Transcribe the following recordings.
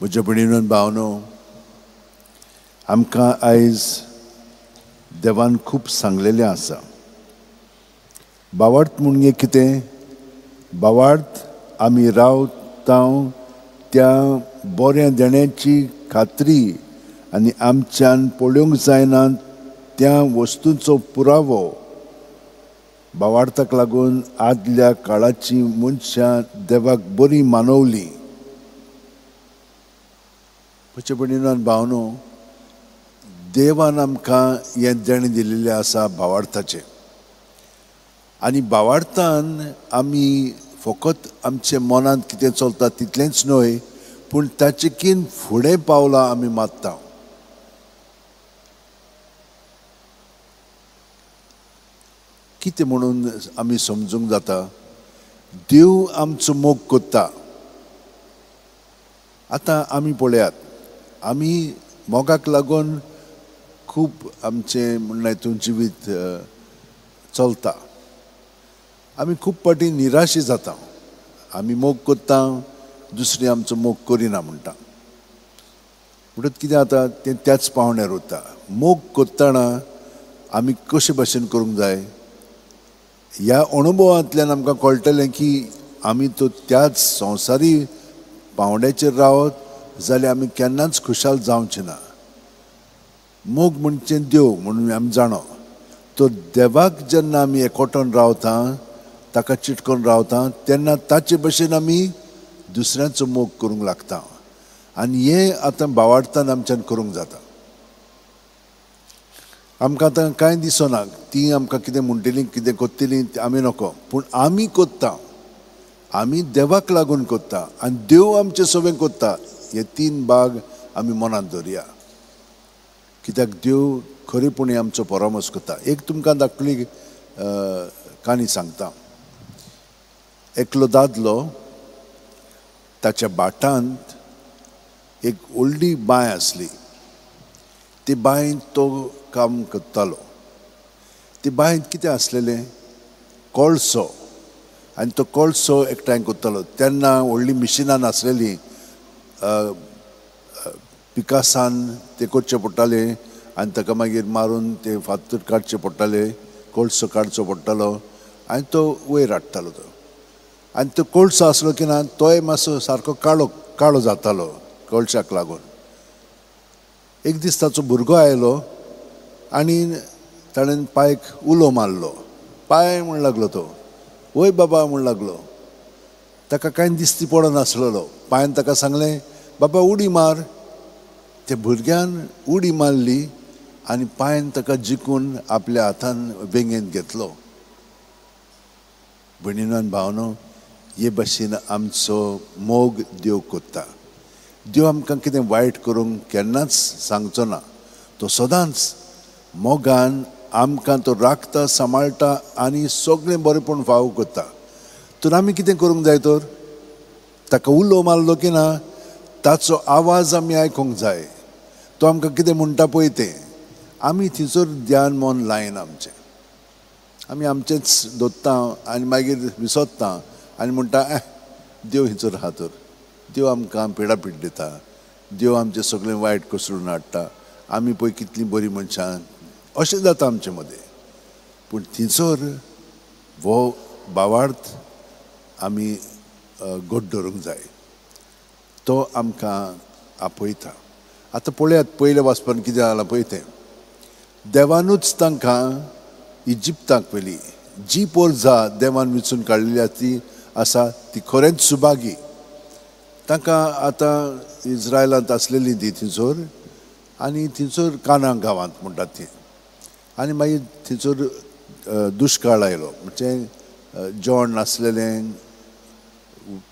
म्हज्या भयणीनो भावनो, आमकां आयज देवान खूब सांगलेलें आसा. भावार्थ म्हणजे कितें? भावार्थ आमी रावता त्या बऱ्या देण्याची खात्री आनी आमच्यान पळोवंक जायना त्या वस्तूंचो पुरावो. भावार्थाक लागून आदल्या काळाची मनशां देवाक बरी मानवली. म्हज्या भयणीनो भावनो, देवान आमकां हें देणें दिल्लें आसा भावार्थाचें. आनी भावार्थान आमी फकत आमच्या मनांत कितें चलता तितलेंच न्हय, पूण ताचेकीन फुडें पावलां आमी मारता. कितें म्हणून आमी समजूंक जाता? देव आमचो मोग करता. आतां आमी पळयात, आमी मोगाक लागून खूब आमचें म्हणल्यार हितून जिवीत चलता. आमी खूब फावटी निराशी जाता. आमी मोग करता, दुसरी आमचो मोग करिना म्हणटा. म्हणटकच कितें जाता तें त्याच पावण्यार उरता. मोग करतना आमी कशे भाशेन करूंक जाय ह्या अणभवांतल्यान आमकां कळटलें की आमी तो त्याच संवसारी पावंड्याचेर रावत जाल्यार आमी केन्नाच खुशाल जावचे ना. मोग म्हणजे देव म्हणून आमी जाणो. तो देवाक जेन्ना आमी एकवटून रावता, ताका चिटकोन रावता, तेन्ना ताचे भशेन आमी दुसऱ्यांचो मोग करूंक लागता. आनी हें आतां भावार्थान आमच्यान करूंक जाता. आमकां आतां कांय दिसना, ती आमकां कितें म्हणटलीं, कितें करतलीं आमी नको, पूण आमी करता. आमी देवाक लागून करता आनी देव आमचें सगळें करता. हे तीन भाग आमी मनांत दवरया, कित्याक देव खरेपणी आमचो परामर्श करता. एक तुमकां धाकली काणी सांगता. एकलो दादलो ताच्या भाटांत एक व्हडली बांय आसली. ती बांयंत तो काम करतालो. ती बांयंत कितें आसलेलें? कोळसो. आनी तो कोळसो एकठांय करतालो. तेन्ना व्हडलीं मिशिनां नासलेलीं, पिकासान ते करचें पडटालें आनी ताका मागीर मारून ते फातर काडचे पडटाले, कोळसो काडचो पडटालो आनी तो वयर हाडटालो तो. आनी तो कोळसो आसलो की ना तोय मातसो सारको काळो काळो जातालो कोळशाक लागून. एक दीस ताचो भुरगो आयलो आनी ताणें पायक उलो मारलो. पाय म्हण लागलो तो. वय बाबा म्हण लागलो. ताका कांय दिसती पडनासलेलो. पायन ताका सांगलें, बाबा उडी मार. त्या भुरग्यान उडी मारली आनी पायन ताका जिखून आपल्या हातान वेंगेंत घेतलो. भयणीनो आनी भावनो, हे भाशेन आमचो मोग देव करता. देव आमकां कितें वायट करूंक केन्नाच सांगचो ना. तो सदांच मोगान आमकां तो राखता, सांबाळटा आनी सगळें बरेंपण फावो करता. तर आमी कितें करूंक जाय? तर ताका उलो मारलो की ना ताचो आवाज आमी आयकूंक जाय. तो आमकां कितें म्हणटा पळय तें आमी थंयसर ध्यान मन लायना आमचें. आमी आमचेंच दोत्ता आनी मागीर विसरता आनी म्हणटा, देव हिंचर आहा तर, देव आमकां पिडापीड दिता, देव आमचें सगळें वायट कोसळून हाडटा, आमी पळय कितलीं बरीं मनशां, अशें जाता आमचे मदें. पूण थंयसर हो भावार्थ आमी घट धरूंक जाय. तो आमकां आपयता. आतां पळयात पयल्या वाचपान कितें जालां पळय तें. देवानूच तांकां इजिप्ताक व्हेली. जी पोरजा देवान विचून काडलेली ती आसा ती खरेंच सुभागी. तांकां आतां इज्रायलांत आसलेली ती थंयसर आनी थंयसर काना गांवांत म्हणटात ती. आनी मागीर थंयसर दुश्काळ आयलो, म्हणजे जेवण नासलेलें,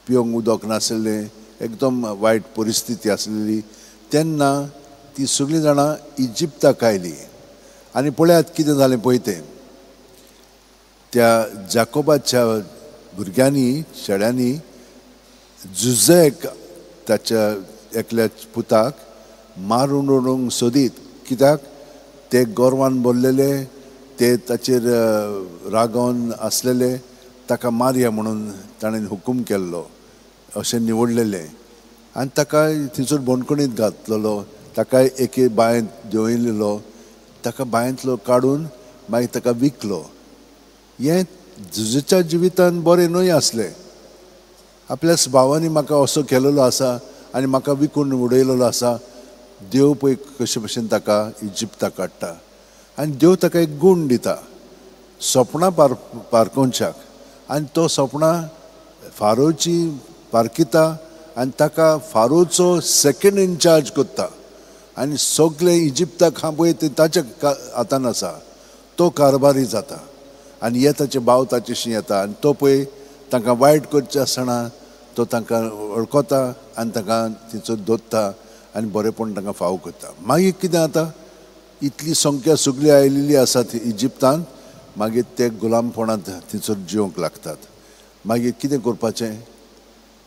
पिवंक उदक नासलेलें, एकदम वायट परिस्थिती आसलेली. तेन्ना ती सगळीं जाणां इजिप्ताक आयली आनी पळयात कितें जालें पळय तें. त्या जाकोबाच्या भुरग्यांनी, चेड्यांनी जुजेक ताच्या एकल्या पुताक मारून उडोवंक सोदीत. कित्याक? ते गोरवान भरलेले, ते ताचेर रागोवन आसलेले, ताका मारया म्हणून ताणें हुकूम केल्लो, अशें निवडलेलें. आनी ताका थंयसर बंदखणींत घातलेलो, ताका एके बांयंत देंवयलेलो, ताका बांयंतलो काडून मागीर ताका विकलो. हें जुजेच्या जिवितान बरें न्हय आसलें. आपल्याच भावांनी म्हाका असो केलेलो आसा आनी म्हाका विकून उडयलेलो आसा. देव पळय कशे भशेन ताका इजिप्ताक काडटा आनी देव ताका एक गूण दिता सपनां पारकोवच्याक आनी तो सपनां फारोची पारकिता आनी ताका फारोचो सेकंड इनचार्ज करता आनी सगळे इजिप्ताक हा पळय ते ताच्या हातान आसा, तो कारभारी जाता आनी हे ताचे भाव ताचेशी येता आनी तो पळय तांकां वायट करचे आसतना तो तांकां वळखता आनी तांकां थंयसर दवरता आनी बरेंपण तांकां फावो करता. मागीर कितें जाता, इतली संख्या सगळी आयिल्ली आसा इजिप्तांत, मागीर ते गुलामपणांत थंयसर जिवंक लागतात. मागीर कितें करपाचें,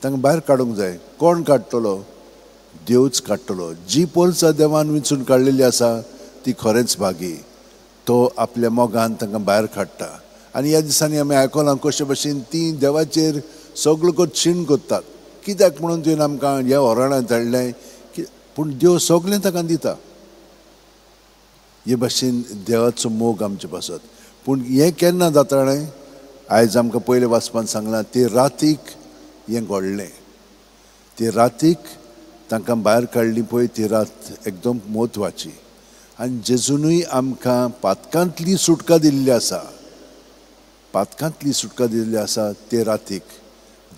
तांकां भायर काडूंक जाय. कोण काडटलो? देवच काडटलो. जी पोरसां देवान विंचून काडलेली आसा ती खरेंच भागी, तो आपल्या मोगान तांकां भायर काडटा. आनी ह्या दिसांनी आमी आयकलां कशे भशेन ती देवाचेर सगळो शीण करतात, कित्याक म्हणून तुवें आमकां ह्या होराणांत धाडलें, पूण देव सगळें ताका दिता. हे भाशेन देवाचो मोग आमचे पासत. पूण हें केन्ना जातालें, आयज आमकां पयलें वाचपान सांगलां, ते रातीक हें घडलें. ते रातीक तांकां भायर काडली पळय, ती रात एकदम म्हत्वाची. आनी जेजूनय आमकां पातकांतली सुटका दिल्ली आसा, पातकांतली सुटका दिल्ली आसा ते रातीक,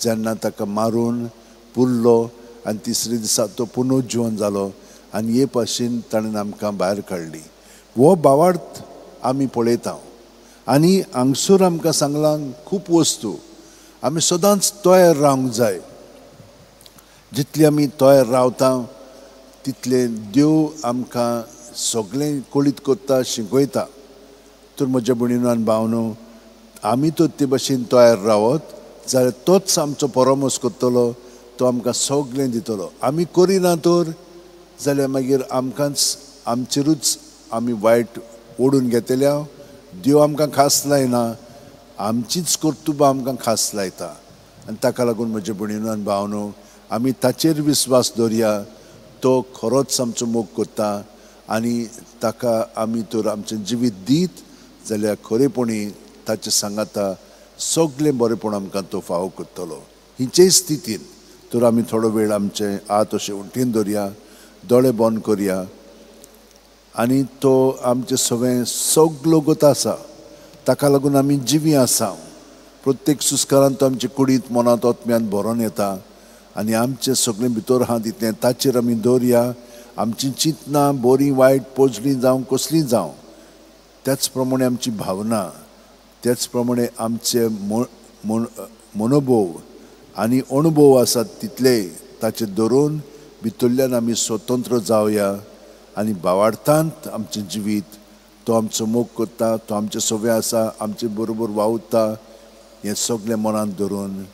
जेन्ना ताका मारून पुरलो आनी तिसरे दिसा तो पुनर्जीवन जालो आनी हे भाशेन ताणें आमकां भायर काडली. हो भावार्थ आमी पळयता आनी हांगसर आमकां सांगलां खूब वस्तू. आमी सदांच तयार रावंक जाय. जितली आमी तयार रावता तितलें देव आमकां सगळें कळीत करता, शिकयता. तर म्हज्या भयणीनो आनी भावनो, आमी तर ते भाशेन तयार रावत जाल्यार तोच आमचो परामर्श करतलो, तो आमकां सगळें दितलो. आमी करिना तर जाल्यार मागीर आमकांच आमचेरूच आमी वायट ओडून घेतल्या. देव आमकां खास लायना, आमचीच कर्तुबां आमकां खास लायता. आनी ताका लागून म्हज्या भयणीनो आनी भावनो, आमी ताचेर विस्वास दवरया. तो खरोच आमचो मोग करता आनी ताका आमी तर आमचें जिवीत दीत जाल्यार खरेपणी ताचे सांगाता सगळें बरेंपण आमकां तो फावो करतलो. हिचेय स्थितीन तर आमी थोडो वेळ आमचे हात अशें उठीन दवरया, दोळे बंद करया आनी तो आमचें सगळें सगलो गत आसा, ताका लागून आमी जिवी आसा. प्रत्येक सुस्कारान तो आमचे कुडींत, मनांत, आत्म्यांत भरोन येता आनी आमचें सगळें भितर आहा तितलें ताचेर आमी दवरया. आमची चिंतनां बरीं वायट पोजलीं जावं कसलीं जावं, त्याच प्रमाणे आमची भावना, त्याच प्रमाणे आमचे मनोभोव आनी अणभव आसात तितले ताचे धरून भितरल्यान आमी स्वतंत्र जावया आनी भावार्थांत आमचें जिवीत तो आमचो मोग करता, तो आमचें सगळें आसा, आमचे बरोबर वावुरता, हें सगळें मनांत धरून